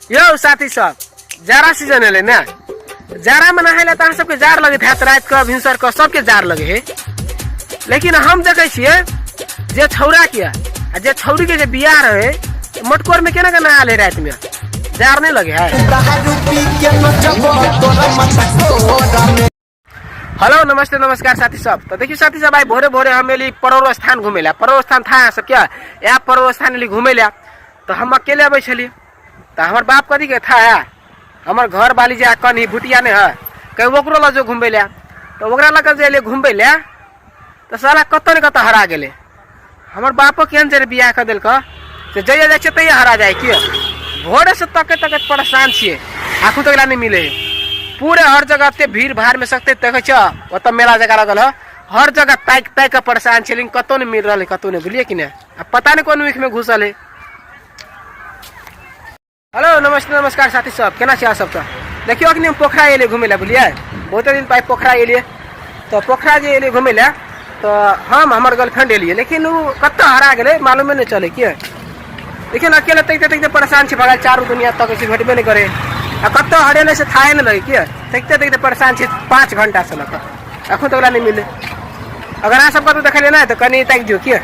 यौ साथी सब, जाड़ा सीजन एलै ने। जाड़ामे नहाय लए तऽ अहाँ सबके जाड़ लगैत हैत। राति कऽ, भिनसर कऽ सबके जाड़ लगे है। लेकिन हम देखै छियै जे छौड़ा के आ जे छौड़ी के जे बियाह रहे, मटकोर में केना के नहा ले, राति में जाड़ नहीं लगे है। दारू पी के नचब तोरा मटकोरा में। हेलो, नमस्ते, नमस्कार साथी सब। तो देखियो साथी सब, आई भोरे भोरे हम एली परोर स्थान घूमे ला। परोर स्थान था सब क्या यहाँ परोर स्थान एली घूमे ला। तो हम अकेले अबै छली, तो हमर बाप कथी के था, हमर घर वाली जे कनी भुटिया नहीं है, कहीं ओकरो लऽ जो घूमबै ला। तो ओकरा लऽ के जे एलियै घूमबै ला, तो साला कतऽ ने कतऽ हरा गेलै। हमर बापो केहन जे बियाह कऽ देलक से जइया जाइ छियै तैया हरा जाइ। की भोरे से तकैत तकैत परेशान छियै, आखू तक नहीं मिले है। पूरे हर जगह एते भीड़ भाड़ में सकते देखै छ, ओतऽ मेला जगह लगल है। हर जगह ताकि ताकि कऽ परेशान छियै, लेकिन कतौ नहीं मिल रहल है, कतौ नहीं, बुझलियै कि नहीं? आ पता नहीं कोन वीक में घुसल है। हेलो, नमस्ते, नमस्कार साथी सब, केना छी अहाँ सब? तऽ देखियौ, अखनी हम पोखरा एलियै घुमै लए, बुझलियै? बहुते दिन पाइ पोखरा एलियै। तऽ पोखरा जे एलियै घुमै लए, तऽ हम हमर गर्लफ्रेंड एलियै, लेकिन ओ कतऽ हरा गेलै, मालूमे नहि चलै। किए देखियौ ने, अकेले तकिते तकिते परेशान छी भगल। चारू दुनिया तकै छी, भेटबे नहि करे। आ कतऽ हरेलै से थाहे नहि लगे। किए तकिते तकिते परेशान छी 5 घंटा से लऽ कऽ, एखन तक नहि मिललै। अगर अहाँ सब कतौ देखलियै ने, तऽ कनि ताकि दियौ। किए